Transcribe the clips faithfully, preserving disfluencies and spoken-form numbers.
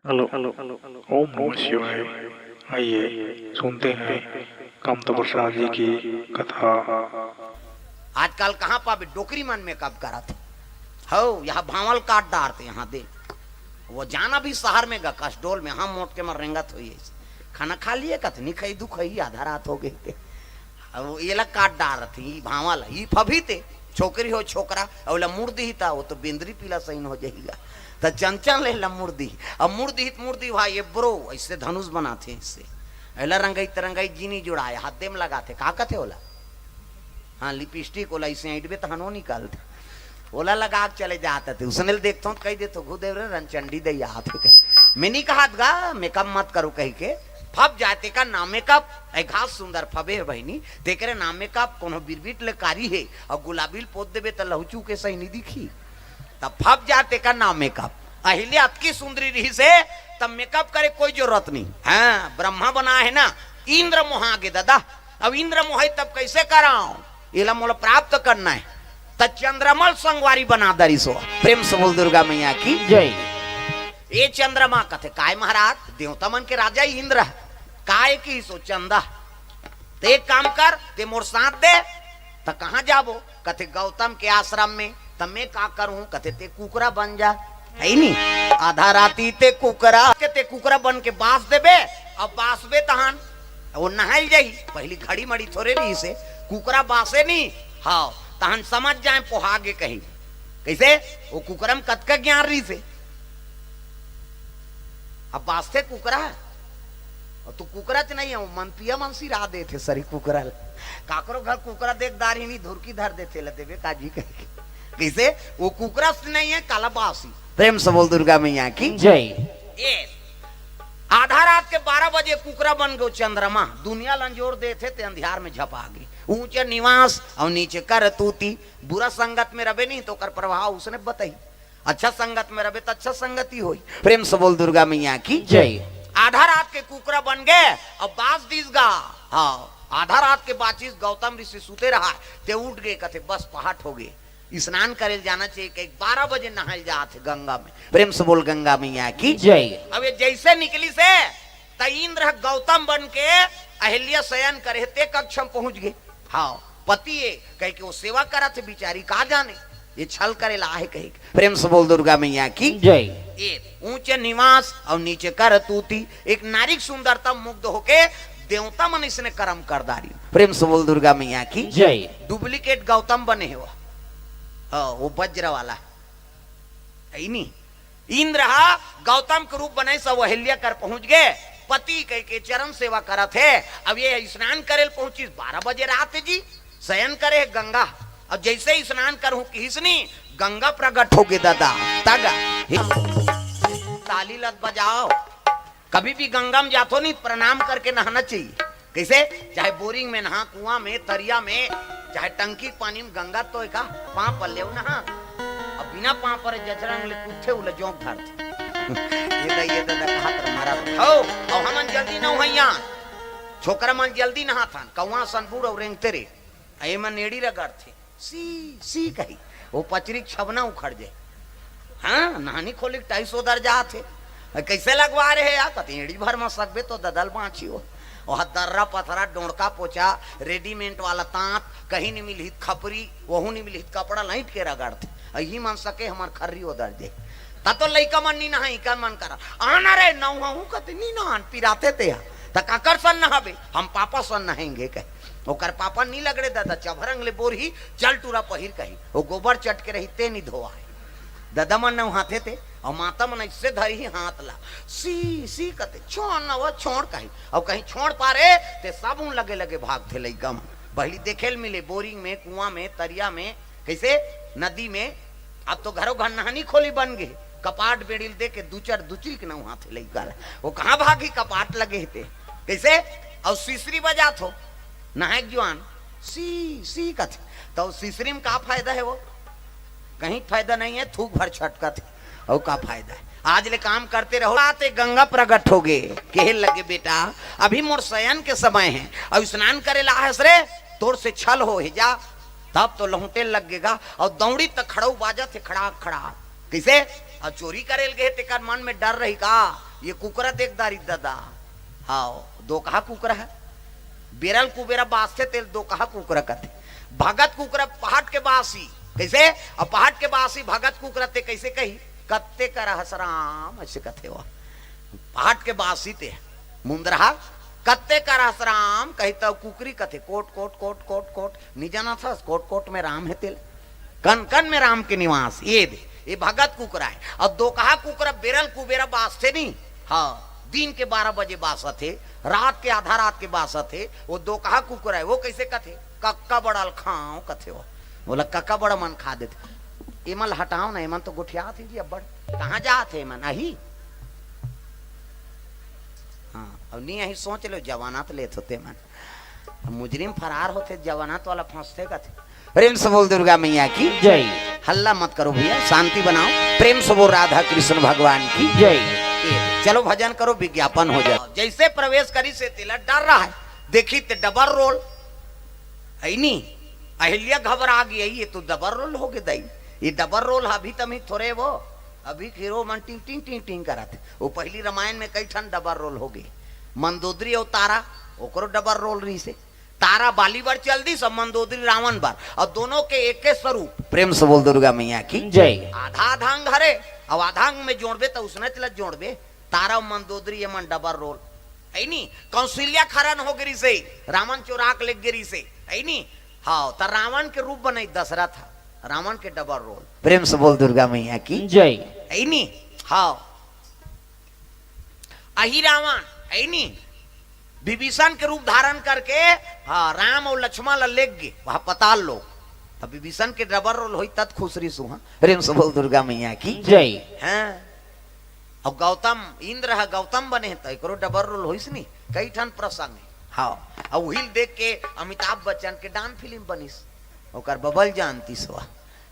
Hello. ओम नमः शिवाय। आइए, सुनते हैं कामता प्रसाद जी की कथा। आजकल कहाँ पाबे, डोकरी मन मेकअप करत हो, यहाँ भांवल काट डारथे, यहाँ दे। वो जाना भी शहर में गा, कसडोल में, हम मोट के मर रेंगत होई। खाना खा लिए? कथे नहीं खाई, दुख होई, आधा रात हो गई थे। अब वो एला काट डारत ही, ई भांवल, ई फभी ते, छोकरी हो छोकरा, अउ ला मुड़ दिही ता, वो तो बेंदरी पीला सहीन हो जाहीगा। त चंचल ले ला मुड़ दिही, अब मुड़ दिही त मुड़ दिही भाई, ये ब्रो, ऐसे धनुष बनाथे, ऐसे। एला रंगई त रंगई जीनी जुड़ाए, हाथ दे में लगाथे, का कथे ओला? हाँ, लिपस्टिक ओला, ऐसे ऐंठबे तहन वो निकालथे। ओला लगा के चले जात थे, उसने ल देखथों त कही देथों, "घुदेव रे, रनचंडी दई आत हे।" मैं नहीं कहत गा, मेकअप मत करो कही के, फब जाए तेकर नाम मेकअप, ए घास सुंदर फबे हे बहिनी, तेकरे नाम मेकअप, कोनो बिरबिट ले कारी हे, अउ गुलाबी ल पोत देबे त लहुचू के सही नहीं दिखी। त फब जाए तेकर नाम मेकअप। अहिल्या अतकी सुंदरी रहिस हे, त मेकअप करे कोई जरूरत नहीं। हाँ, ब्रह्मा बनाए हे ना, इंद्र मोहा गे ददा। अब इंद्र मोहे तब कैसे कराओ? एला मोला प्राप्त करना हे। त चंद्रमा ल संगवारी बना डारिस हो। प्रेम से बोल दुर्गा मैया की जय। ए चंद्रमा कथे, "काय महाराज, देवता मन के राजा इंद्र, काय किहिस ओ चंदा? ते एक काम कर, ते मोर साथ दे।" त कहाँ जाबो? कथे, "गौतम के आश्रम में।" त मैं का करूँ? कथे, "ते कुकरा बन जा।" है नी? आधा राती ते कुकरा के, ते कुकरा बन के बास देबे, अब बासबे तहन वो नहाइल जाही। पहली घड़ी मड़ी थोरे रहिस हे, कुकरा बासे नी। हाँ, तहन समझ जाए पोहा गे कही। कैसे? वो कुकरा में कतका ज्ञान रहिस हे। अब बासथे कुकरा, अउ तू कुकरा च नहीं हे, वो मनपिया मन सिरा देथे सरी कुकरा ल। काकरो घर कुकरा देख डारही नहीं, धुरकी धर देथे, ल देबे काजी कही। कैसे? वो कुकरा से नहीं हे, काला बासी। प्रेम से बोल दुर्गा मैया की जय। ए, आधा रात के बारह बजे कुकरा बन गो चंद्रमा, दुनिया ल अंजोर देथे ते अंधियार में झपा गे। ऊंचे निवास अउ नीचे करतूती, बुरा संगत में रबे नहीं त ओकर प्रभाव उसने बताही। अच्छा संगत में रबे त अच्छा संगति होई। प्रेम से बोल दुर्गा मैया की जय। आधा रात के कुकरा बन गे, अब बास दिस गा। हाँ, आधा रात के बाचिस, गौतम ऋषि सुते रहा, ते उठ गे, कथे, "बस पहाट हो गे, स्नान करे ल जाना चाहिए।" कही बारह बजे नहाए ल जात हे गंगा में। प्रेम से बोल गंगा मैया की जय। अब ये जैसे निकलिस हे, त इंद्र ह गौतम बन के अहिल्या शयन करे हे ते कक्ष में पहुंच गे। हाँ, पति हे, कह के वो सेवा करत हे बिचारी, का जाने ये छल करे ला आहे कही। प्रेम से बोल दुर्गा मैया की जय। ए ऊंचे निवास अउ नीचे करतूती, एक नारी के सुंदरता मुग्ध होके देवता मन इसने कर्म कर डारी। प्रेम से बोल दुर्गा मैया की जय। डुप्लीकेट गौतम बने हे वो। हाँ, वो वज्र वाला। है नी? इंद्र ह गौतम के रूप बनाइस, अहिल्या कर पहुंच गे। पति कह के चरण सेवा करत हे। अब ये स्नान करे ल पहुंचिस, बारह बजे रात जी, शयन करे हे गंगा। अब जैसे ही स्नान करहूं किहिस नी, गंगा प्रकट हो गे ददा। तग हे, ताली लत बजाओ। कभी भी गंगा में जाथो नहीं, प्रणाम करके नहाना चाहिए। कैसे? चाहे बोरिंग में नहा, कुआं में, तरिया में, चाहे टंकी के पानी में, गंगा तो एका पांव पर ले नहा। अब बिना पांव पर जचरंग ले कूदथे, उला जोंक धरथे। ये दा, ये दा, दा, कहा तर मारा हो। अउ हमन जल्दी नहइया, छोकरा मन जल्दी नहाथन, कौआ सन बूढ़ अउ रेंगते रे। ए मन एड़ी रगड़थे, "सी, सी" कही। वो पचरी के छबना उखड़ जाए। हाँ, नहानी खोली के टाइस ओदर जात हे। "कैसे लगवा रहे यार?" कते, "एड़ी भर में सकबे तो ददल बाँची हो।" वह दर्रा पथरा, डोंड़का पोचा, रेडीमेड वाला तांत, कहीं नहीं मिलही त खपरी, वहू नहीं मिलही त कपड़ा, लाइट के रगड़थे। अही मन सके हमर खर्री ओदर जे। त तो लइका मन नहीं नहाई, का मन करा। "आना रे, नहूँ हूँ" कते, "नहीं नहान, पिराथे ते हा।" त काकर सन नहाबे? "हम पापा सन नहाएंगे" कहे। ओकर पापा नी लगड़े ददा, चभरंग ले बोरही, चल टूरा पहिर कही। वो गोबर चट के रही, ते नी धोआए। ददा मन नहाथे ते, अउ माता मन ऐसे धरही हाथ ला, "सी, सी" कते, "छोड़ न वो, छोड़" कही। अउ कहीं छोड़ पारे, ते साबुन लगे लगे भागथे लइका मन। पहली देखे ल मिले, बोरिंग में, कुआं में, तरिया में, कैसे नदी में। अब तो घरों घर नहानी खोली बन गे, कपाट बेड़िल दे के दुचर दुचरी के नहाथे लइका ला। वो कहाँ भागी, कपाट लगे हे ते। कैसे? अउ सिसरी बजाथो, नहाए के जुआन, "सी, सी" कथे। त सिसरी में का फायदा हे वो? कहीं फायदा नहीं हे, थूक भर छटकत हे। अउ का फायदा हे? आज ले काम करते रहो। बात हे, गंगा प्रकट हो गे, कहे लगे, "बेटा, अभी मोर शयन के समय हे, अउ स्नान करे ला हस रे, तोर से छल हो हे, जा।" तब तो लहुटे लग गे गा, अउ दौड़ी त खड़ऊ बाजत हे, खड़ाक, खड़ाक। कैसे? अउ चोरी करे ल गे, तेकर मन में डर रही का? ये कुकरा देख दारी ददा। हाँ, दोकहा कुकरा हे। बेरल कुबेरा बासथे तेला दोकहा कुकरा कथे। भगत कुकरा पहाट के बासी। कइसे? अब पहाट के बासी भगत कुकरा ते कइसे कही? कत्ते करहस राम, अइसे कथे वो। पहाट के बासी ते मुंदरहा, कत्ते करहस राम कही त कुकरी कथे कोट कोट कोट कोट कोट। नि जानथस कोट कोट में राम हे तेला? कन कन में राम के निवास। ये दे, ये भगत कुकरा हे। अउ दोकहा कुकरा बेरल कुबेरा बासथे नि। हाँ, दिन के बारह बजे बासथे, रात के आधा रात के बासथे। वो दोकहा कुकरा हे, वो कइसे कथे? कक्का बड़ा ल खांव कथे वो। बोला कक्का बड़ा मन खा देथे। एमन ल हटाव ना, एमन तो गोठियाथे जी अब्बड़। कहाँ जाथे एमन? अही। हाँ, अब नि अही सोच लो, जवाना त लेत होते मन। अब मुजरिम फरार होथे, जवाना तो वाला फंसथे कथे। प्रेम से बोल दुर्गा मैया की जय। हल्ला मत करो भैया, शांति बनाओ। प्रेम से बोल राधा कृष्ण भगवान की जय। ये, चलो भजन करो, विज्ञापन हो जाए। जइसे प्रवेश करिस हे तेला डर रहा है, देखिस ते डबल रोल हे नी। अहिल्या घबरा गई, ये तो डबल रोल हो गे दाई। ये डबल रोल अभी तमी थोरे वो, अभी हीरो मन टिंग टिंग टिंग टिंग करत हे। वो पहली रामायण में कई ठन डबल रोल हो गे। मंदोदरी अउ तारा, ओकरो डबल रोल रहिस हे। तारा बाली बर चल दिस अउ मंदोदरी रावण बर, अउ दोनों के एके स्वरूप। प्रेम से बोल दुर्गा मैया की जय। आधा आधा अंग हरे, अउ आधा अंग में जोड़बे त उसने चलत जोड़बे। तारा अउ मंदोदरी ये मन डबल रोल। हे नी? कौशल्या खरन हो गे रिहिस हे, रावण चोरा के लेग गे रिहिस हे। हे नी? हाँ, त रावण के रूप बनाई दशरथ ह, रावण के डबल रोल। प्रेम से बोल दुर्गा मैया की जय। हे नी? हाँ। अही रावण, हे नी? विभीषण के रूप धारण करके, हाँ, राम अउ लक्ष्मण ल लेग गे, वहाँ पताल लोक। त विभीषण के डबल रोल होई, तत खुश रहिस उहाँ। प्रेम से बोल दुर्गा मैया की जय। हाँ। अउ गौतम, इंद्र ह गौतम बने, त एकरो डबल रोल होइस नी, कई ठन प्रसंग हे। हाँ, अउ उही ल देख के अमिताभ बच्चन के डान फिल्म बनिस, ओकर बबल जानतिस वा।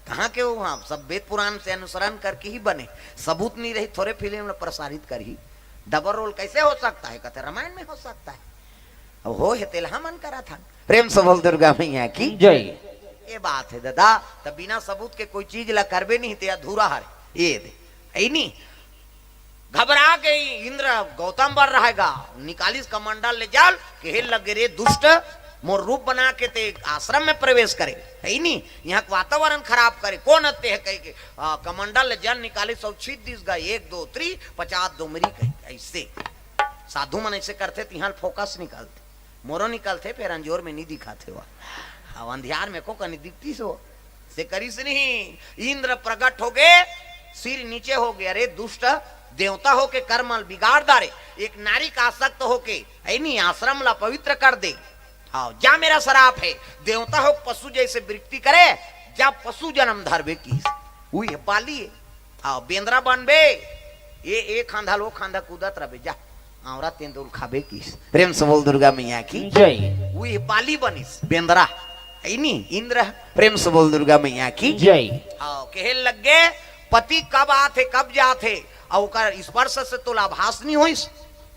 कहाँ के वो, हाँ, सब वेद पुराण से अनुसरण करके ही बने। सबूत नहीं रही, थोरे फिल्म ल प्रसारित करही। डबल रोल कैसे हो सकता है? कहते, रामायण में हो सकता है। अब हो हे, तेला हमन करत हन। प्रेम से बोल दुर्गा मैया की जय। ये बात हे ददा, त बिना सबूत के कोई चीज ला करबे नहीं, ते अधूरा हरे। ये दे, हे नी? घबरा गई इंद्र, गौतम बर रहेगा, निकालिस कमंडल ले जल, कहे लगे, रे दुष्ट, मोर रूप बना के ते आश्रम में प्रवेश करे, हे नी? यहाँ के वातावरण खराब करे, कौन अत्ते हे कह के, आ, कमंडल ले जल निकालिस, सब छीत दिस गा, एक दो त्री, पचास दो मरी कह, ऐसे। साधु मन ऐसे करथे, तिहाँ फोकस निकलथे, मोरो निकलथे, फेर अंजोर में नी दिखाथे वा। अब अंधियार में को कनी दिखतिस वो। से करिस नहीं, इंद्र प्रगट हो गे, सिर नीचे हो गे। अरे दुष्ट, देवता हो के कर्म ल बिगाड़ डारे, एक नारी का आसक्त हो के, हे नी, आश्रम ला पवित्र कर दे। हाँ, जा मेरा श्राप हे, देवता हो पशु जैसे वृत्ति करे, जा पशु जन्म धरबे किहिस। उही बाली हे। हाँ, बेंदरा बनबे, ये एक खांधा ले ओ खांधा कूदत रहबे, जा। आंवरा तेंदुल खाबे किहिस। प्रेम से बोल दुर्गा मैया की जय। उही बाली बनिस, बेंदरा। हे नी, इंद्र। प्रेम से बोल दुर्गा मैया की जय। हाँ, कहे लग गे, पति कब आथे, कब जाथे, अउ ओकर स्पर्श से तोला आभास नहीं होइस,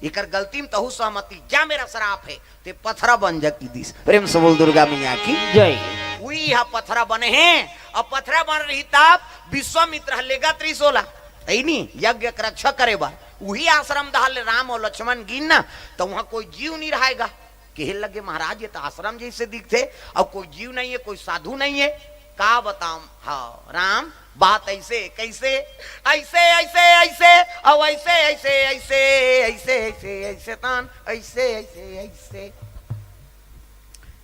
एकर गलती में तहू सहमति, जा मेरा श्राप हे, ते पथरा बन जा किहिस। प्रेम से बोल दुर्गा मैया की जय। उही ह पथरा बने हे, अब पथरा बन रही तब विश्वामित्र ह लेगत रहिस ओला, हे नी, यज्ञ के रक्षा करे बर। उही आश्रम डहर ले राम अउ लक्ष्मण गिन ना, त उहाँ कोई जीव नहीं रहेगा। कहे लगे, महाराज, ये तो आश्रम जैसे दिखथे, अउ कोई जीव नहीं हे, कोई साधु नहीं हे, का बताऊं? हाँ, राम, बात ऐसे, कैसे? ऐसे, ऐसे, ऐसे, अउ ऐसे, ऐसे, ऐसे, ऐसे, ऐसे, ऐसे तान, ऐसे, ऐसे, ऐसे।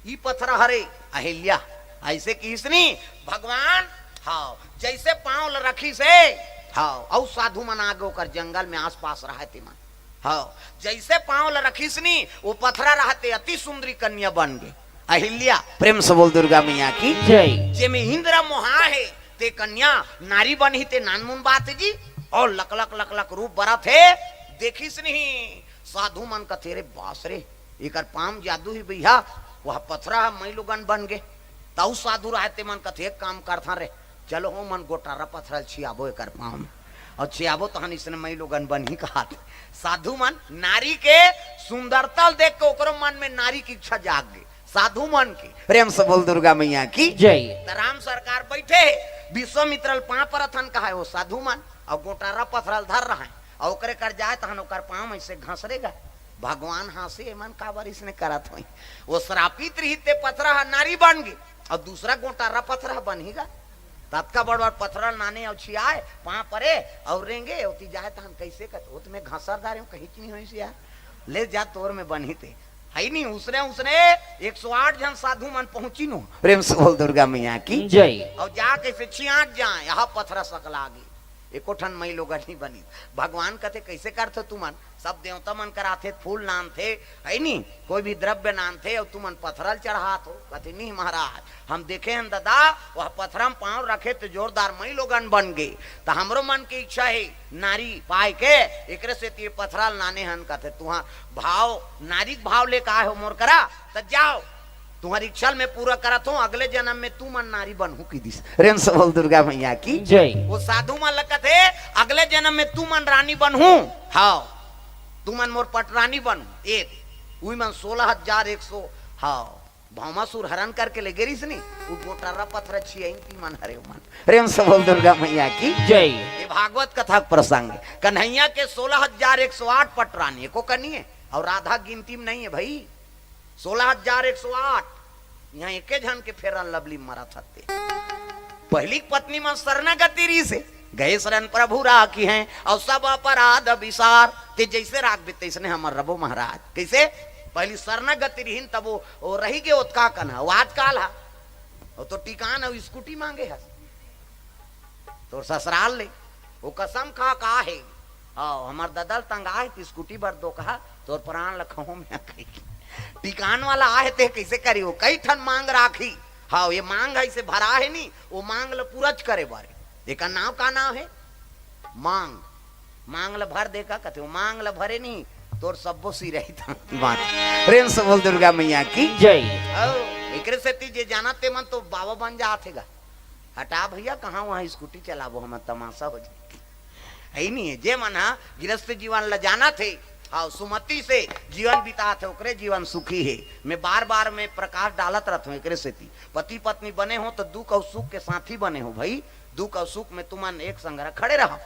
ई पथरा हरे, अहिल्या, ऐसे किहिस नी, भगवान, हाँ, जैसे पाँव ल रखिस हे, हाँ, अउ साधु मन आगे ओकर जंगल में आसपास रहय तेमन। हाँ, जैसे पाँव ल रखिस नी, वो पथरा रहय ते अति सुंदरी कन्या बन गे। अहिल्या, प्रेम से बोल दुर्गा मैया की जय। जेमे इंद्र मोहा हे, ते कन्या नारी बनही, ते नानमुन बात जी। अउ लकलक लकलक रूप बरत हे, देखिस नहीं। साधु मन कथे, रे बास रे, एकर पाँव जादू ही भैया, वह पथरा ह मई लोगन बन गे। तउ साधु रहय ते मन कथे, एक काम करथन रे, चलो हो मन गोटारा पथरा ल छियाबो एकर पाँव में। अउ छियाबो तहन इसने मई लोगन बनही कहत। साधु मन नारी के सुंदरता ल देख के ओकरो मन में नारी की इच्छा जाग गे। साधु मन के प्रेम से बोल दुर्गा मैया की जय। त राम सरकार बैठे हे, विश्वामित्र ल पाँव परथन कहय ओ साधु मन, अउ गोटारा पथरा ल धर रहय। अउ ओकरे कर जाए तहन ओकर पाँव अइसे घसरेगा। भगवान हाँसे, "एमन काबर इसने करत होही?" वो श्रापित रहिस ते पथरा ह नारी बन गे, अउ दूसरा गोटारा पथरा ह बनही गा। ततका बड़ बड़ पथरा ल नाने अउ छियाए, पाँव परे अउ रेंगे, ओती जाए तहन कइसे करत, "वो तो मैं घसर डारे हूँ, कहीं की नहीं होइस यार, ले जा तोर में बनही ते।" हइ नहीं, उसने, उसने एक सौ आठ झन साधु मन पहुंचिन हो। प्रेम से बोल दुर्गा मैया की। जय। अउ जा कइसे छियात जाए, यहाँ पथरा सकला गे। एको ठन मई लोगन नहीं बनी। भगवान कथे, "कइसे करथो तुमन? सब देवता मन कर आथे, फूल नानथे, हइ नहीं, कोई भी द्रव्य नानथे, अउ तुमन पथरा ल चढ़ात हो।" कथे, "नहीं महाराज, हम देखे हन ददा, वह पथरा म पाँव रखे त जोरदार मई लोगन बन गे, त हमरो मन के इच्छा हे नारी पाए के, एकरे सेती ये पथरा ल नाने हन।" कथे, "तुँहर भाव, नारी के भाव लेके आए हो मोर करा, त जाओ, तुँहर इच्छा ल मैं पूरा करत हूँ, अगले जनम में तुमन नारी बनहू" कहि दिस। प्रेम से बोल दुर्गा मैया की। जय। वो साधु मन ल कथे, "अगले जनम में तुमन रानी बनहू, हाँ, तुमन मोर पटरानी बनहू।" ए, उही मन सोलह हजार एक सौ, हाँ, भौमासुर हरण करके ले गे रिहिस नी, वो गोटारा पथरा छियाइन ती मन हरे मन। प्रेम से बोल दुर्गा मैया की। जय। ये भागवत कथा के प्रसंग हे। कन्हैया के सोलह हजार एक सौ आठ पटरानी, एको कनी हे, अउ राधा गिनती में नहीं हे भाई। सोलह हजार एक सौ आठ, यहाँ एके झन के Fair and Lovely मरत हते। पहिली पत्नी मन शरणागति रिहिस हे, "गए शरण प्रभु राखिहैं, अउ सब अपराध बिसार।" ते जइसे राखबे तइसने हमर रबो महाराज। कइसे? पहिली शरणागति रिहिन, तब वो, वो रहि गे ओतका कन ह, वो आजकाल ह, वो तो टिकान अउ स्कूटी मांगे हस। तोर ससुराल ले, वो कसम खा का हे, "हाँ, हमर ददा ल तंगाए त स्कूटी बर दो कहा, तोर प्राण ल खहूँ मैं कही।" टिकान वाला आहे ते कइसे करी, वो कई ठन मांग राखी। हाँ, ये मांग हे, इसे भरा हे नी, वो मांग ल पूरच करे बर। एकर नाव का नाव हे? मांग। मांग ल भर दे का कथे, वो मांग ल भरे नी, तोर सब्बो सिरही था। बात। प्रेम से बोल दुर्गा मैया की। जय। ओ, एकरे सेती जे जानत ते मन तो बाबा बन जात हे गा। हटा भैया, कहाँ वहाँ स्कूटी चलाबो, हमर तमाशा हो जाए। हइ नहीं हे, जे मन ह गिरस्थ जीवन ल जानत हे, हाँ, सुमति से जीवन बितात हे, ओकरे जीवन सुखी हे। मैं बार बार मैं प्रकाश डालत रहत हूँ एकरे सेती। पति पत्नी बने हो तो दुख अउ सुख के साथी बने हो भाई, दुख अउ सुख में तुमन एक संग खड़े रहो।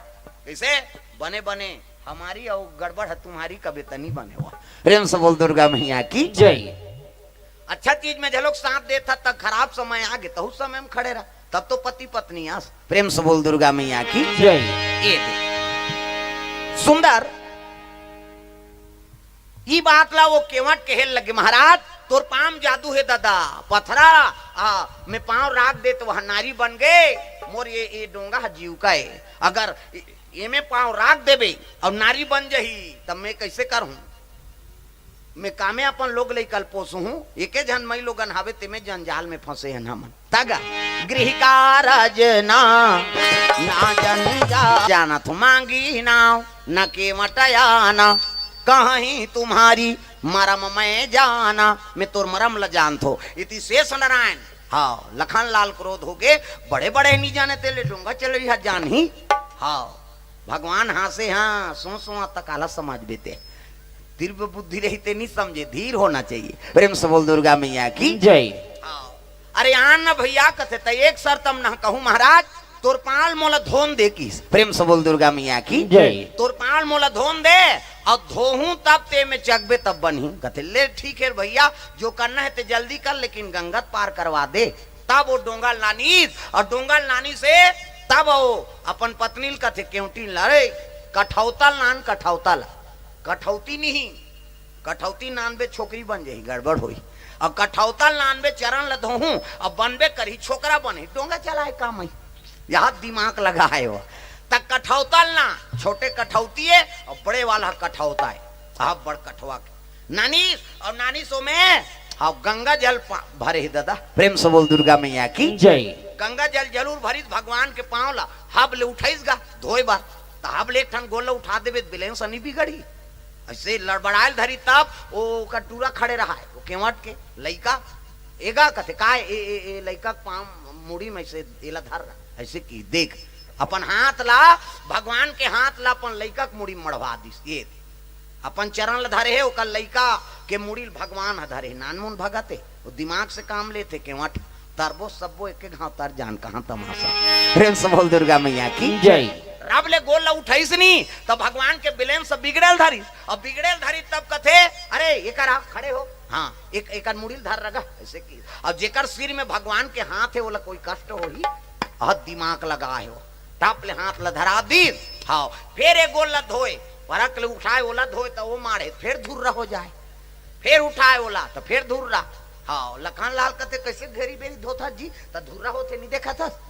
कइसे? बने बने हमारी अउ गड़बड़ ह तुम्हारी, कबे तनी बने हो। प्रेम से बोल दुर्गा मैया की। जय। अच्छा चीज में जे लोग साथ देत ह, त खराब समय आ गे, तहू समय में खड़े रह, तब तो पति पत्नी आस। प्रेम से बोल दुर्गा मैया की। जय। ये दे। सुंदर, ई बात ला वो केवट कहे लगे, "महाराज, तोर पाँव म जादू हे ददा, पथरा, आ, मैं पाँव राख दे त वह नारी बन गे, मोर ये, ये डोंगा ह जीव का हे, अगर ए-, एमे पाँव राख देबे अउ नारी बन जही, तब मैं कइसे करहूँ?" मैं कामे अपन लोग लइका ल पोसहूँ, एके झन मई लोगन हावे, तेमे जंजाल में फंसे हन हमन। तगा, गृह कारज ना, ना जंजाल। जानत हूँ मांगी नाव, न केवट आना, कहीं तुम्हारी मरम मैं जाना। मैं तोर मरम ल जानत हूँ। इति शेष नारायण, हाँ, लखन लाल क्रोध हो गे, बड़े बड़े नहीं जाने तेले डोंगा चल रही है जान ही। हाँ, भगवान हाँसे, हाँ, सो सो तक आला समझ बेते। तीव्र बुद्धि रही ते नहीं समझे, धीर होना चाहिए। प्रेम से बोल दुर्गा मैया की। जय। हाँ। अरे आन न भैया कथे, त एक शर्त म न कहूँ महाराज, तोर पाँव ल मोला धोन दे किस। प्रेम से बोल दुर्गा मैया की। जय। तोर पाँव ल मोला धोन दे, अउ धोहूँ तब ते में चकबे तब बनही। कथे, "ले ठीक हे भैया, जो करना हे ते जल्दी कर, लेकिन गंगा त पार करवा दे।" तब वो डोंगा ल लानिस, अउ डोंगा ल लानिस हे, तब वो अपन पत्नी ल कथे, केवटी ल, "अरे, कठौता ल लान, कठौता ल।" कठौती नहीं, कठौती नानबे छोकरी बन जाही, गड़बड़ होही। अउ कठौता ल नानबे चरण ल धोहूँ, अउ बनबे करही छोकरा बनही, डोंगा चलाए काम आई। यहाँ दिमाग लगाए हो। त कठौता ल ना, छोटे कठौती हे अउ बड़े वाला कठौता हे। अब बड़ कठवा के नानिस अउ नानिस ओमे, हाँ, गंगा जल पा-, भरे हे ददा। प्रेम से बोल दुर्गा मैया की। जय। गंगा जल जरूर भरिस, भगवान के पाँव ला हब ले उठाइस गा धोए बर। त हब ले एक ठन गोल ला उठा देबे त balance नहीं बिगड़ही। अइसे लड़बड़ाए ल धरी तब ओ ओकर टूरा खड़े रहा हे, ओ केवट के लइका, "एगा," कथे, "काय?" "ए, ए, ए लइका के पाँव मुड़ी में से एला धर रहा, अइसे कि देख।" अपन हाथ ला, भगवान के हाथ ला अपन लइका के मुड़ी में मड़वा दिस। ये अपन चरण ल धरे हे, ओकर लइका के मुड़ी ल भगवान ह धरे हे। नानमुन भगत हे, वो दिमाग से काम लेथे, केवट। तरबो सब्बो एके घाव तर जान, कहाँ तमाशा। प्रेम से बोल दुर्गा मैया की। जय। तब ले गोड़ ला उठाइस नी, तब भगवान के balance बिगड़ेल धरिस। अब बिगड़ेल धरिस तब कथे, "अरे, एकर आ, खड़े हो। हाँ, एक, एकर मुड़ी ल धर रगा," ऐसे कि। अब जेकर सिर में भगवान के हाथ हे, ओला कोई कष्ट होही? अह दिमाग लगा हे वो। तब ले हाथ ला धरा दीस। हाँ, फेर एक गोड़ ला धोए, परक ले उठाए, ओला धोए, त वो माढ़े, फेर धुर्रा हो जाए। फेर उठाए ओला, त फेर धुर्रा। हाँ, लखन लाल कथे, "कैसे घेरी बेरी धोथा जी? त धुर्रा होथे, नहीं देखा था?"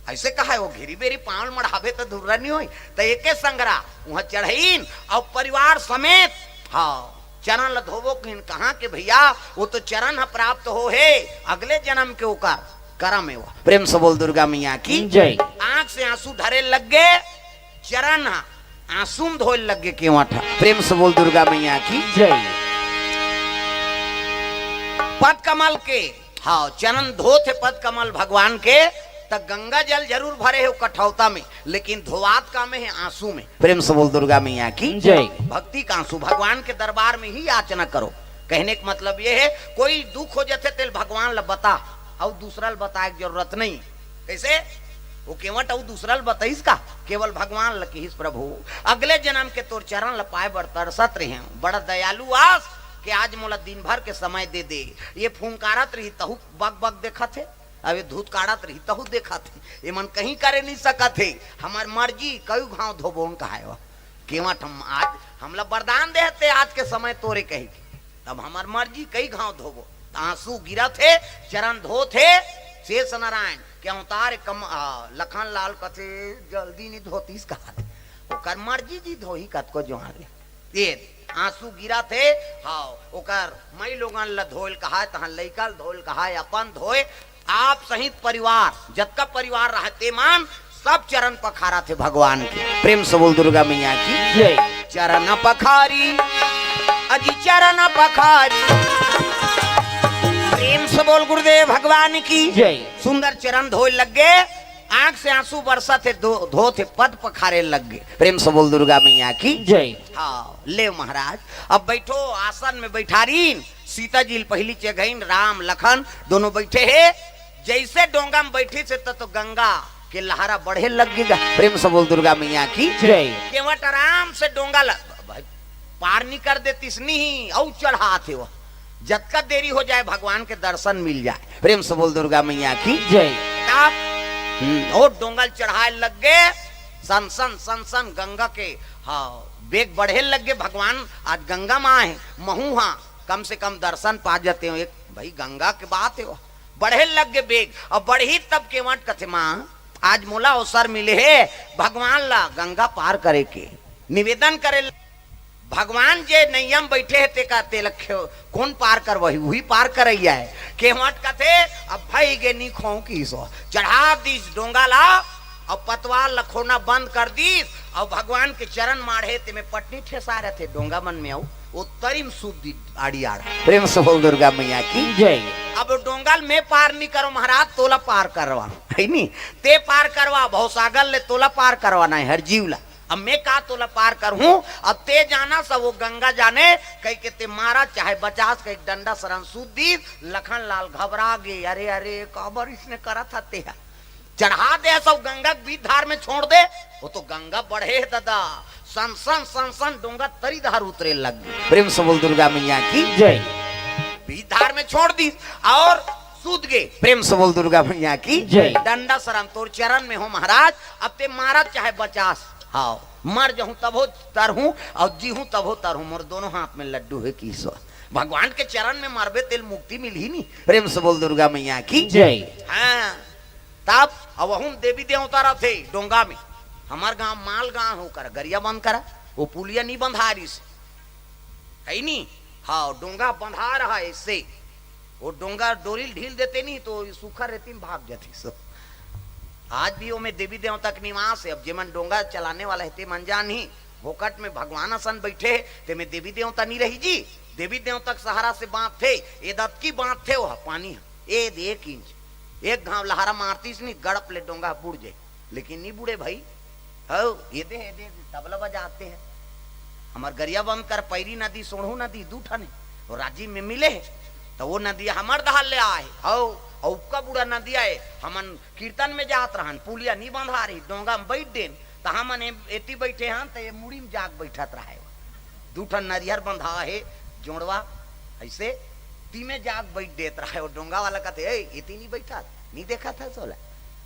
ऐसे कहा है वो, "घेरी बेरी पाँव ल मढ़ाबे त धुर्रा नहीं होई।" त एके संगरा उहाँ चढ़ाइन अउ परिवार समेत, हाँ, चरण ल धोबो कहिन। कहाँ के भैया, वो तो चरण ह प्राप्त हो हे अगले जन्म के ओकर करम हे वो। प्रेम से बोल दुर्गा मैया की जय। आँख से आँसू ढरे लग गे, चरण ह आँसू म धोए लग गे केवट ह। प्रेम से बोल दुर्गा मैया की जय। पद कमल के, हाँ, चरण धोत हे पद कमल भगवान के, त गंगा जल जरूर भरे हे वो कठौता में, लेकिन धोवात का में हे? आँसू में। प्रेम से बोल दुर्गा मैया की जय। भक्ति का आँसू, भगवान के दरबार में ही याचना करो। कहने का मतलब ये है, कोई दुख हो जाथे तेल भगवान ला बता, अउ दूसरा ला बताए के जरूरत नहीं। कैसे? वो केवट अउ दूसरा ल बताइस का? केवल भगवान ल किहिस, "प्रभु, अगले जन्म के तोर चरण ल पाए बर तरसत रहे हूँ, बड़ा दयालु आस के आज मोला दिन भर के समय दे दे।" ये फुंकारत रही तहु बक बक देखत हे, अब ये धूत काढ़त रही तहु देखत हे, ये मन कहीं करे नहीं सकत हे। हमर मर्जी कई घाव धोबोन कहाय वा। केवट हम आज, हमला वरदान दे हते आज के समय तोरे कही के। तब हमर मर्जी कई घाव धोबो। त आंसू गिरत हे, चरण धोत हे, शेष नारायण के अवतार कम, आ, लखन लाल कथे जल्दी नहीं धोतीस कहत। ओकर मर्जी जी धोही कतको जोहार ले। ये आंसू गिरत हे, हाँ, ओकर मई लोगन ल धोल कहाय, तहां लइका ल धोल कहाय, अपन धोय, आप सहित परिवार, जतका परिवार रहे ते मन, सब चरण पखारा थे भगवान के। प्रेम से बोल दुर्गा मैया की जय। चरण पखारी, अजी चरण पखारी। प्रेम से बोल गुरुदेव भगवान की जय। सुंदर चरण धोए लग गे, आंख से आंसू बरसत हे, धो-, धोत हे, पद पखारे लग गे। प्रेम से बोल दुर्गा मैया की जय। हाँ, ले महाराज, अब बैठो, आसन में बैठारीन, सीता जी ल पहिली चघइन, राम लखन दोनों बैठे हे। जैसे डोंगा में बैठी से त तो गंगा के लहरा बढ़े लग गे। प्रेम से बोल दुर्गा मैया की जय। केवट आराम से डोंगा ल-, भाई, पार नहीं कर देतीस नहीं, अउ चढ़ात हे वो। जतका देरी हो जाए भगवान के दर्शन मिल जाए। प्रेम से बोल दुर्गा मैया की जय। तब, हम्म, ओ डोंगा ल चढ़ाए लग गे, सन सन सन सन गंगा के, हाँ, बेग बढ़े लग गे। भगवान आज गंगा माँ हे, महू हाँ कम से कम दर्शन पा जाते हो। एक भाई गंगा के बात हे वो। बढ़े लग गे बेग, अउ बढ़ी तब केवट कथे, "माँ, आज मोला अवसर मिले हे भगवान ला गंगा पार करे के, निवेदन करे ल-, भगवान जे नैया म बैठे हे, तेका, तेला खे-, कोन पार करवही? उही पार करैया हे।" केवट कथे, "अब भई गे, नी खों," किहिस ओ। चढ़ा दीस डोंगा ला, अउ पतवार ल खोना बंद कर दीस, अउ भगवान के चरण माढ़े, तेमे पटनी ठेसा रथे डोंगा मन में, अउ ओ तरी म सूत दीस आड़ी आड़। प्रेम से बोल दुर्गा मैया की जय। अब डोंगा ल मैं पार नहीं करो महाराज, तोला पार करवा, है नी? ते पार करवा, भवसागर ले तोला पार करवाना हे हर जीव ला। अब मैं का तोला पार करहूं? अब ते जाना, सब वो गंगा जाने, कह के ते मारा चाहे बचास, कह के डंडा सरन सूत दीस। लखन लाल घबरा गे, "अरे, अरे, काबर इसने करा था ते हा?" चढ़ा दे सब गंगा के बीच धार में छोड़ दे, वो तो गंगा बढ़े हे दादा, सन सन सन सन डोंगा तरी धार उतरे लग गे। प्रेम से बोल दुर्गा मैया की जय। बीच धार में छोड़ दीस अउ सूत गे। प्रेम से बोल दुर्गा मैया की जय। डंडा सरन तोर चरण में हो महाराज, अब ते मारत चाहे बचास, हाँ, मर जहूं तभो तरहूं अउ जीहूं तभो तरहूं, मोर दोनों हाथ में लड्डू हे किहिस ओ। भगवान के चरण में मरबे तेल मुक्ति मिलही नी। प्रेम से बोल दुर्गा मैया की जय। हाँ, तब अब वहू म देवी देवता रथे डोंगा में। हमर गांव माल गांव हो कर गरिया बंद करा, वो पुलिया नहीं बंधा रिस, है नी? हाँ, डोंगा बंधा रहा ऐसे, वो डोंगा डोरी ल ढील देते नहीं तो सूखा रेती में भाग जाती सब। आज भी ओमे देवी देवता के निवास हे। अब जेमन डोंगा चलाने वाला हे ते मन जानही, भोकट में भगवान असन बैठे हे, तेमे देवी देवता नहीं रही जी। देवी देवता के सहारा से बांधथे, ए दतकी बांधथे वो पानी ह, ए दे एक इंच, एक घाव लहरा मारतीस नहीं, गड़प ले डोंगा बुड़ जाए, लेकिन नहीं बुड़े भाई। हो, ये दे, ये दे, तबला बजाते हैं। हमर गरिया बंद कर, पैरी नदी, सोढ़ू नदी, दू ठन हे, वो राजिम में मिले हे, तो वो नदी हमर दहाल ले आए, हो, अउ उक्का बूढ़ा नदी आए, हमन कीर्तन में जात रहन, पुलिया नी बंधा रही, डोंगा में बैठ देन, त हमन ए-, एती बइठे हन, त ये मुड़ी म जाके बइठत रहय। दू ठन नरियर बंधा हे, जोड़वा, अइसे, तीमे जाके बइठ देत रहय। ओ डोंगा वाला कथे, "ए, एती नी बइठत, नी देखत हस ओला?"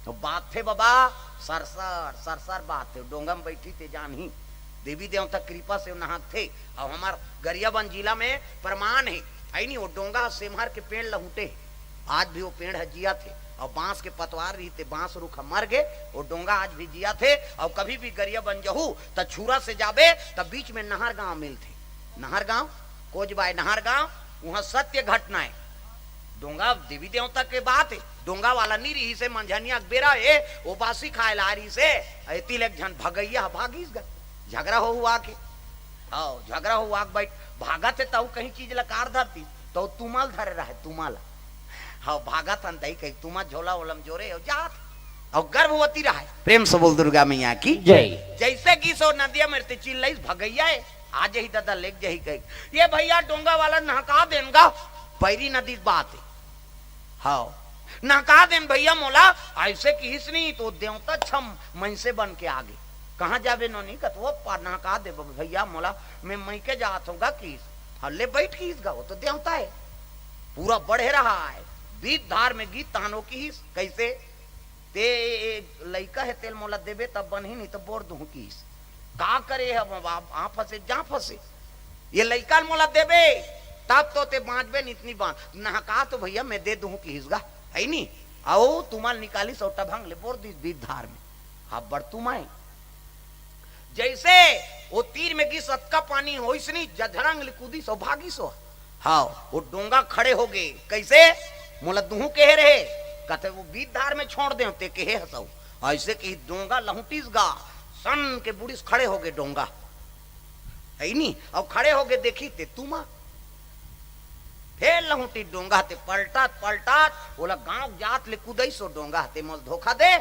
त बाथथे बबा, सरसर, सरसर बाथथे। डोंगा म बइठही ते जानही, देवी देवता कृपा से नहाथे। अउ हमर गरियाबंद जिला में प्रमाण हे, हइ नी, ओ डोंगा ह सेमहर के पेड़ लहुटे हे। आज भी वो पेड़ ह जियत हे, अउ बांस के पतवार रहिस ते बांस रुख ह मर गे, वो डोंगा आज भी जियत हे। अउ कभी भी गरियाबंद जहू, त छुरा से जाबे, त बीच में नहर गांव मिलथे। नहर गांव, कोजबाय नहर गांव, उहां सत्य घटना हे। डोंगा देवी देवता के बात हे, डोंगा वाला नी रहिस हे, मंझनिया के बेरा हे, वो बासी खाय ला रहिस हे, एती ले एक झन भगइया ह भागिस गा, झगरा हो हुआ के। हव, झगरा हो हुआ के बइठ, भागत हे, तहू कहीं चीज ला कार धरतिस, त वो तुमल धरे रहय, तुमल। हव, भागत हन तही कही तुमल झोला ओला म जोरे, अउ जात। अउ गर्भवती रहय। प्रेम से बोल दुर्गा मैया की जय। जइसे गिस ओ नदिया में ते चिल्लाइस, "भगइया ए, आ जही ददा, लेग जही," कही, "ये भइया, डोंगा वाला नहका देन गा, पैरी नदी के बात हे।" हव, "नहका देन भइया मोला," अइसे किहिस नी, त देवता छम मइनसे बन के आगे। "कहां जाबे नोनी?" कथे, "वो पार नहका दे भइया मोला, मैं मइके जात हंव गा," किहिस। हव, ले बइठ किहिस गा, वो तो देवता हे। पूरा बढ़े रहय, बीच धार में गिस तहान वो किहिस, "कइसे?" "ते ए, ए, लइका हे, तेला मोला देबे तब बनही, नी त बोर दुहूं," किहिस। "का करे अब, अब आ फंसे, जा फंसे, ये लइका ल मोला देबे, तब तो ते बांचबे, नी त नी बांच, नहका तो भइया मैं दे दुहूं," किहिस गा, हइ नी। अउ तुमल निकालिस अउ टभंग ले बोर दिस बीच धार में। अब्बड़ तुमय। जइसे वो तीर में गिस, अतका पानी होइस नी, जझड़ंग ले कूदिस अउ भागिस ओ। हव, वो डोंगा खड़े होगे। "कइसे? मोला दुहूं केहे रहे?" कथे, "वो बीच धार में छोड़ देंव, ते केहे हस अउ।" अइसे किहिस डोंगा लहुंटिस गा, सन के बुड़िस, खड़े होगे डोंगा। हइ नी? अउ खड़े होगे देखिस ते तुमल। फेर लहुंटिस डोंगा, ते पलटत पलटत ओला गांव जात ले कुदइस ओ डोंगा, "ते मोला धोखा दे,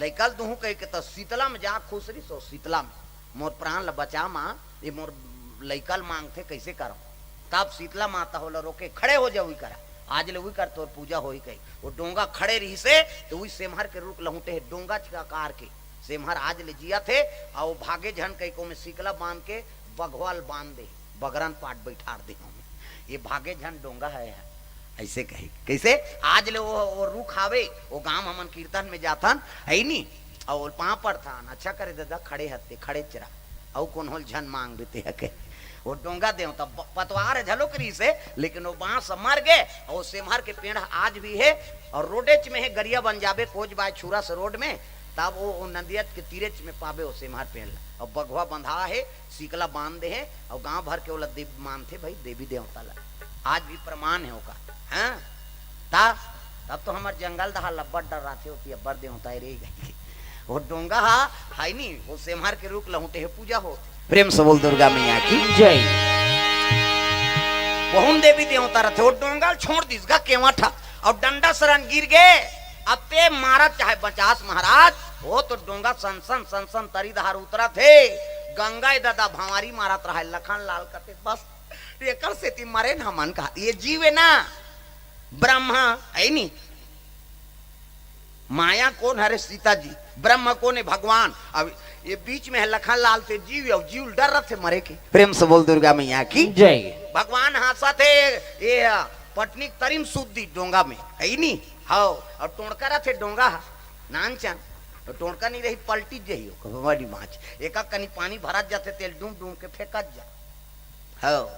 लइका ल दुहूं," कहिके त सीतला में जा खुसरिस ओ सीतला में। "मोर प्राण ल बचा मां, ये मोर लइका ल मांगथे, कइसे करंव?" तब सीतला माता ओला रोके, "खड़े हो जा उही करा, आज ले उही कर तोर पूजा होही," कही। वो डोंगा खड़े रहिस हे, त उही सेमहर के रूख लहुंटे हे, डोंगा के आकार के। सेमहर आज ले जियत हे, अउ वो भागे झन कहिके ओमे सीतला बांध के बघवा ल बांध दे, बगरन पाट बइठार दे ओमे। "ये भागे झन डोंगा हे," अइसे कही। कइसे? आज ले वो, वो रूख हावे, वो गांव हमन कीर्तन में जाथन, हइ नी? अउ पांव पड़थन, "अच्छा करे ददा, खड़े हस ते, खड़ेच रह, अउ कोनो ल झन मांग देते हके।" वो डोंगा देंव त ब-, पतवार घलोक रहिस हे, लेकिन वो बांस मर गे, अउ वो सेमहर के पेड़ आज भी हे, अउ रोडेच में हे, गरियाबंद जाबे, कोजबाय छुरा से रोड में, तब वो, वो नदियत के तीरेच में पाबे वो सेमहर पेड़ ला। अउ बघवा बंधा हे, सीतला बांध दे हे, अउ गांव भर के ओला देव मानथे भाई, देवी देवता ला। आज भी प्रमाण हे ओकर। हां? ता, तब तो हमर जंगल दहा लब्बड़ डर रहिथे, ओती अब्बड़ देवता रे गई। वो डोंगा हा, हइ नी, वो सेमहर के रूख लहुंटे हे, पूजा हो। प्रेम से बोल दुर्गा मैया की जय। बहुन देवी देवता रहिथे, वो डोंगा ल छोड़ दिस गा केवट हा, अउ डंडा सरन गिर गे। अब ते मारत चाहे बचास महाराज, वो तो डोंगा सनसन सनसन तरी धार उतरत हे। गंगा ए ददा भंवारी मारत रहय, लखन लाल कथे, "बस, एकर सेती मरे ना मन का, ये जीव हे ना, ब्रह्मा हे नी, माया कोन हरे सीता जी, ब्रह्मा कोन हे भगवान।" अब ये बीच में हे लखन लाल ते जीव, अउ जीव ल डर रहिथे मरे के। प्रेम से बोल दुर्गा मैया की जय। भगवान हांसत हे, ये पटनी के तरी म सूत दिस डोंगा में, हे नी? हव, अउ टोंड़का रहिथे डोंगा हा, नानचन, त टोंड़का नी रही, पलटी जही, ओ बड़ी माछ, एका कनी पानी भरत जाथे, तेल डूम डूम के फेंकत जा। हव,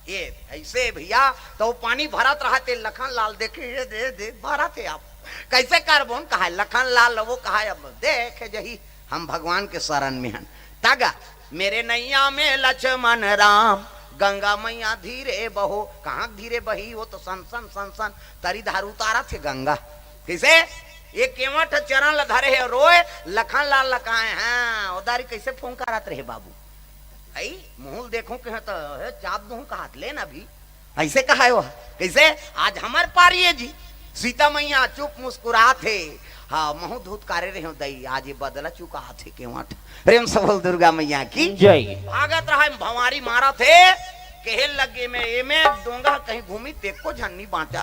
ये अइसे भइया, त वो पानी भरत रहय, ते लखन लाल देखे, "ये दे, दे, भरत हे अब, कइसे करबोन?" कहय लखन लाल, वो कहय, "अब देखे जही, हम भगवान के सरन में हन।" तगा, "मेरे नैया में लक्ष्मण राम, गंगा मैया धीरे बहो।" कहां के धीरे बही, वो तो सनसन सनसन तरी धार उतारत हे गंगा। कइसे? ये केवट चरन ल धरे हे, रोय, लखन लाल ल कहय, "हां, ओ दारी कइसे फोंकारत रहे बाबू?" अई, मुंह ल देखहूं के त, हे, चाप दूं कहत, "ले ना भी।" अइसे कहय वो। कइसे? "आज हमर पारी ए जी।" सीता मैया चुप मुस्कुरात हे। हां, महूं धुतकारे रहेंव दई, आज ये बदला चुकात हे केवट। प्रेम से बोल दुर्गा मैया की जय। भागत रहय, भंवारी मारत हे, कहे लगे, मैं एमे डोंगा कहीं घूमी, ते को झन नी बांचा।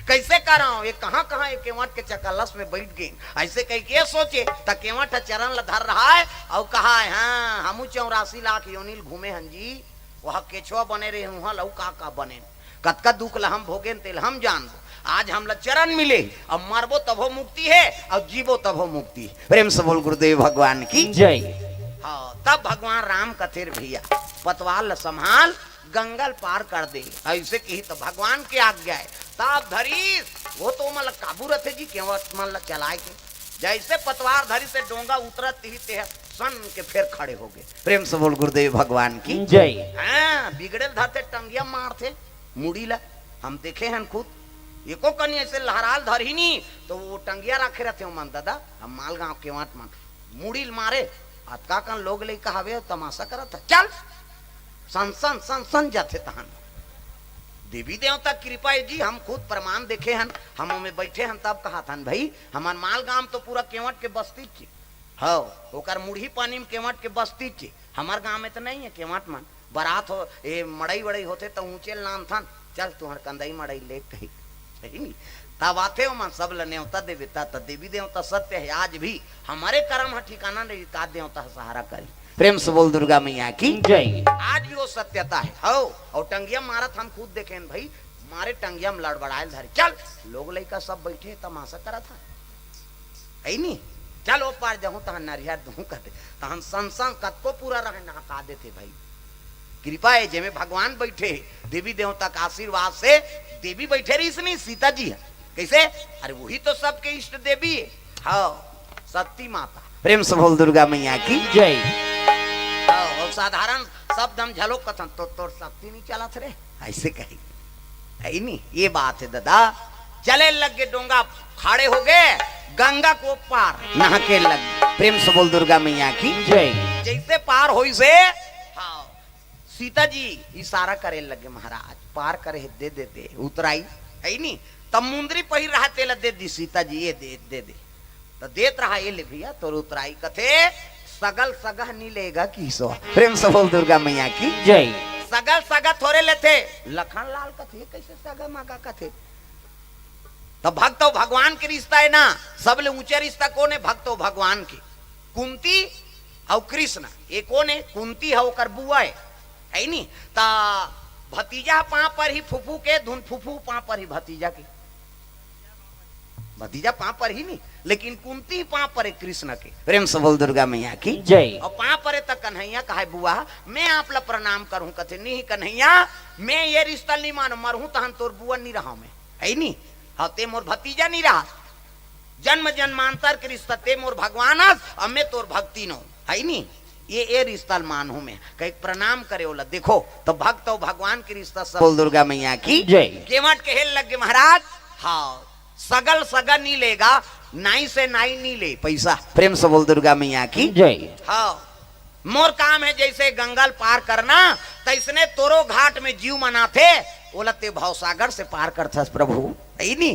कैसे करंव? ये कहाँ कहाँ ये केवट के चकलस में बैठ गे। ऐसे कहिके सोचे, त केवट ह चरन ल धर रहा है अउ कहा है, हाँ, हमू चौरासी लाख योनि ल घूमे हन जी, वह केछवा बने रहे, उहाँ लऊ का का बने। कतका दुख ल हम भोगेन, तेल हम जानबो। आज हमला चरन मिले, अब मरबो तभो मुक्ति हे, अउ जीबो तभो मुक्ति हे। प्रेम से बोल गुरुदेव भगवान की। जय। हाँ, तब भगवान राम कथे, रे भैया, पतवार ल संभाल, गंगा ल पार कर दे। ऐसे कही त भगवान के आज्ञा हे। तब धरिस, वो तो मन ल काबू रथे जी, केवट मन ल चलाए के। जैसे पतवार धरिस, डोंगा उतरत ही ते ह सन के फेर खड़े हो गे। प्रेम से बोल गुरुदेव भगवान की। जय। हाँ, बिगड़े ल धरथे, टंगिया मारथे, मुड़ी ला। हम देखे हन खुद। एको कनी ऐसे लहराल धरही नी, तो वो टंगिया राखे रथे, ओ मन दादा, हम मालगांव केवट मन। मुड़ी ल मारे, अतका कन लोग लइका हवे, तमाशा करत हे। चल, सन सन सन सन जाथे तहन। देवी देवता कृपा हे जी, हम खुद प्रमाण देखे हन, हम ओमे बैठे हन, तब कहत हन, भाई, हमर मालगांव तो पूरा केवट के बस्ती चे। हव, ओकर मुड़ही पानी में केवट के बस्ती चे। हमर गांव में तो नहीं हे केवट मन। बरात हो, ए, मड़ई वड़ई होथे त ऊंचे लानथन, चल तुहर कंदई मड़ई ले कही, सही नी? तब आथे ओमन सब ल नेवता देवे, त, त देवी देवता सत्य हे, आज भी हमरे करम ह ठिकाना नहीं, का देवता ह सहारा करी। प्रेम से बोल दुर्गा मैया की। जय। आज भी वो सत्यता हे। हव, अउ टंगिया मारत हम खुद देखेन भाई, मारे टंगिया में लड़बड़ायल धरे, चल, लोग लइका सब बैठे तमाशा करत हे। हे नी? चल ओ पार जाहूं, तहां नरिहर दूं कथे, तहां सन सन कतको पूरा रहे, नहका देथे भाई। कृपा हे, जेमे भगवान बैठे, देवी देवता के आशीर्वाद से देवी बैठे रहिस नी, सीता जी हे। कैसे? अरे वही तो सबके इष्ट देवी हे। हाँ, शक्ति माता। प्रेम से बोल दुर्गा मैया की। जय। हाँ, अउ साधारण शब्द हम झलोक कथन, तो तोर शक्ति नहीं चलत रे, ऐसे कही। हे नी? ये बात हे दादा। चले लग गे, डोंगा खाड़े हो गे, गंगा को पार नहा के लग गे। प्रेम से बोल दुर्गा मैया की। जय। जैसे पार होइस हे, हाँ, सीता जी इशारा करे लगे, महाराज, पार करे हे, दे दे दे, उतराई, हे नी? तब मुंदरी पहिर रहा, तेला दे दी सीता जी, ये दे, दे दे। त देत रहा, ये ले भैया, तोर उतराई। कथे, सगल सगह नी लेगा किसो। प्रेम से बोल दुर्गा मैया की। जय। सगल सगह थोरे लेथे। लखन लाल कथे, कैसे सगा मगा कथे? त भक्त अउ भगवान के रिश्ता हे ना, सबले ऊंचा रिश्ता कोन हे? भक्त अउ भगवान के। कुंती अउ कृष्ण, ये कोन हे? कुंती हे, ओकर बुआ हे, हे नी? त भतीजा पांव परही फूफू के, धुन फूफू पांव परही भतीजा के। भतीजा पांव परही नी, लेकिन कुंती पांव परे कृष्ण के। प्रेम से बोल दुर्गा मैया की। जय। अउ पांव परे त कन्हैया कहे, बुआ, मैं आप ला प्रणाम करूं। कथे, नहीं कन्हैया, मैं ये रिश्ता नहीं मानों, मरहूं तहन तोर बुआ नहीं रहा मैं, हे नी? हाँ, ते मोर भतीजा नहीं रहा, जन्म जन्मांतर के रिश्ता, ते मोर भगवान हस, अउ मैं तोर भक्तिन हों, हे नी? ये, ये रिश्ता ल मानहूं मैं, कहे प्रणाम करे ओला। देखो, त भक्त अउ भगवान के रिश्ता सब। बोल दुर्गा मैया की। जय। केवट कहे लग गे, महाराज, हाँ, सगल सगा नी लेगा, नाई से नाई नी ले पैसा। प्रेम से बोल दुर्गा मैया की। जय। हाँ, मोर काम हे जैसे गंगा ल पार करना, तैसने तोरो घाट में जीव मन आथे, ओला ते भवसागर से पार करथस प्रभु, हे नी?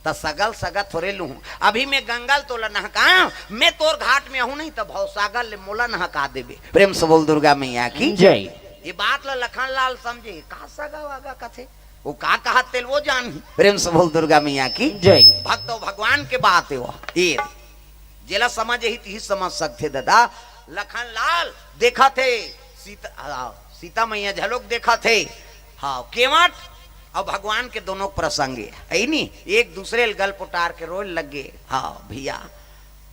त सगल सगा थोरे लूहूं। अभी मैं गंगा ल तोला नहकायंव, मैं तोर घाट में आहूं नहीं त भवसागर ले मोला नहका देबे। प्रेम से बोल दुर्गा मैया की। जय। ये बात ला लखन लाल समझे, का सगा वागा कथे, वो का कहत तेल वो जान। प्रेम से बोल दुर्गा मैया की। जय। भक्त अउ भगवान के बात हे वो। ये जेला समझ ही, तिही समझ सकथे दादा। लखन लाल देखत हे, सीता, हाँ, सीता मैया झलोक देखत हे। हाँ, केवट अउ भगवान के दोनों प्रसंग हे, हे नी? एक दूसरे ल गल पोटार के रोए लग गे। हाँ भैया,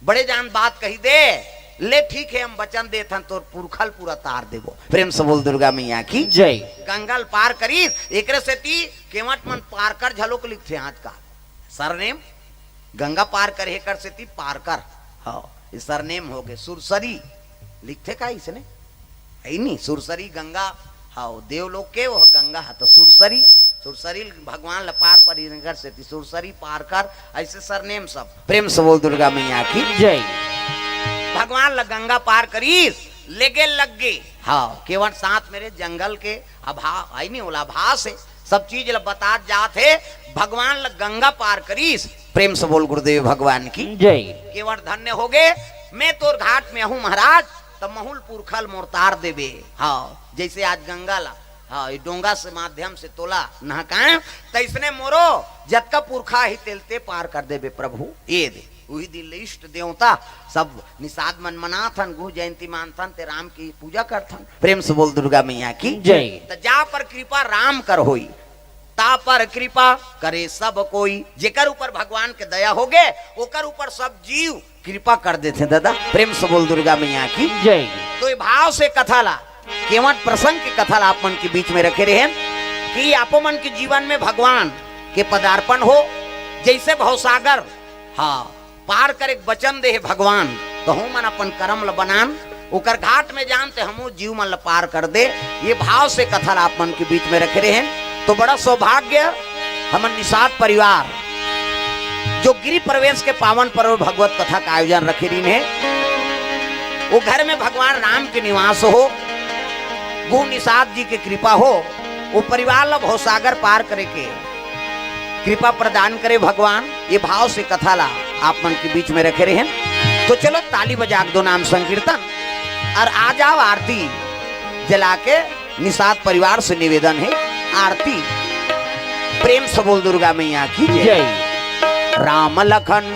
बड़े जान बात कही दे, ले ठीक हे, हम वचन देथन, तोर पुरखा ल पूरा तार देबो। प्रेम से बोल दुर्गा मैया की। जय। गंगा ल पार करिस, एकरे सेती केवट मन पारकर झलोक लिखथे आज का सरनेम। गंगा पार करे, एकर सेती पारकर। हाँ, ये सरनेम हो गे। सुरसरी लिखथे का इसने? हे नी, सुरसरी गंगा, हाँ, देवलोक के वो गंगा हे, त सुरसरी, सुरसरी भगवान ल पार परी, एकर सेती सुरसरी पारकर, ऐसे सरनेम सब। प्रेम से बोल दुर्गा मैया की। जय। भगवान ल गंगा पार करिस, लेगे लग गे। हाँ, केवट साथ में रे, जंगल के अभा-, हे नी, ओला आभास हे, सब चीज ल बतात जात हे। भगवान ल गंगा पार करिस। प्रेम से बोल गुरुदेव भगवान की। जय। केवट धन्य हो गे, मैं तोर घाट में आहूं महाराज, त महूं ल पुरखा ल मोर तार देबे। हाँ, जैसे आज गंगा ला हाँ, ये डोंगा से माध्यम से तोला नहकाए, तैसने मोरो जतका पुरखा ही तेलते पार कर देबे प्रभु। ये दे, उही दिन ले इष्ट देवता सब निषाद मन मनाथन, गुह जयंती मानथन, ते राम की पूजा करथन। प्रेम से बोल दुर्गा मैया की जय। त जा पर कृपा राम कर होई, ता पर कृपा करे सब कोई। जेकर ऊपर भगवान के दया होगे, ओकर ऊपर सब जीव कृपा कर देथे दादा। प्रेम से बोल दुर्गा मैया की जय। तो ये भाव से कथा ला, केवट प्रसंग के कथा ला आप मन के बीच में रखे रहेन कि आपो मन के जीवन में भगवान के पदार्पण हो, जैसे भवसागर, हाँ, पार करे के वचन दे हे भगवान, तो हमन अपन करम ल बनान, ओकर घाट में जान ते हमू जीव मन ल पार कर दे। ये भाव से कथा ला आप मन के बीच में रखे रहेन, तो बड़ा सौभाग्य हमन निषाद परिवार जो गृह प्रवेश के पावन पर्व भगवत कथा का आयोजन रखे रहिन हे, वो घर में भगवान राम के निवास हो, गुह निषाद जी के कृपा हो, वो परिवार ला भवसागर पार करे के कृपा प्रदान करे भगवान। ये भाव से कथा ला आप मन के बीच में रखे रहेन। तो चलो ताली बजा के दो नाम संकीर्तन और आ जाओ आरती जला के। निषाद परिवार से निवेदन है, आरती प्रेम से बोल दुर्गा मैया की जय। जय। राम लखन